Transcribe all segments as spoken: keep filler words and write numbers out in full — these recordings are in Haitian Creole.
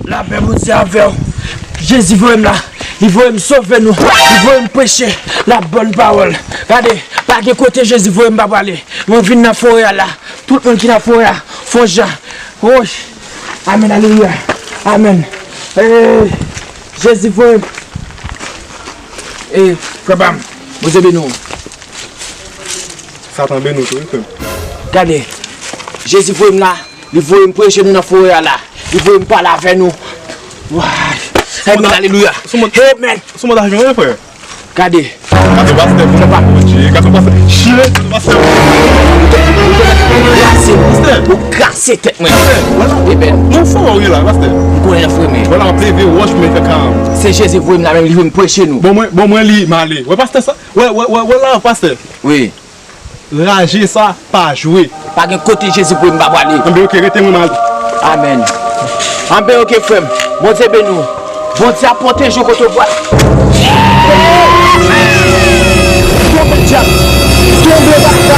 Lapè Bondye avè w. Jezi voye m la. Li voye m sove nou. Li voye m preche la bòn pawòl. Gade, pa gen kote Jezi voye m pa prale. Mwen vin nan forè a la. Tout moun ki nan forè a, fon jan. Woy. Amèn, alelouya. Amèn. Ee, Jezi voye m. Ee, frè pa m, Bondye beni w. Satan beni w tou, wi, frè m. Gade, Jezi voye m la, li voye m preche nou nan forè a la. Li voye m pale avè nou. Way. Amèn, alelouya. Amèn. Sou mwen ta jwenn, frè. Gade. Gade pastè, bon, pa Bondye. Gade pastè. Chire, pastè. Ou krase, ou krase tèt mwen. Pastè, wè la. Amen. Nou fò, wi, la, pastè. M konnen frè mwen. Wè la, m ap leve wòch, men kaka. Se Jezi voye m la, menm li voye m preche nou. Bon, mwen, bon, mwen, li, m ale. Wè, pastè, sa. Wè, wè, wè, wè la, pastè. Wi. Raje sa pa jwe. Pa gen kote Jezi voye m pa prale. Anben, oke, rete mwen mal. Amèn. Anben, oke, frè m. Bondye beni w. Bondye ap pwoteje w kote w pral. Tonbe, dyab. Tonbe, baka.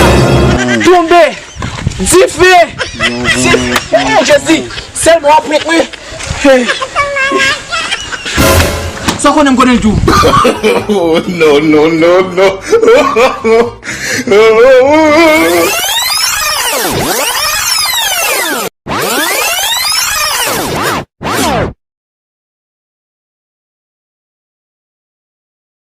Tonbe. Dife. Dife. Jezi. Sèlman w ap pran mwen. Sa w konnen m konnen l tou. Oh, no, no, no, no.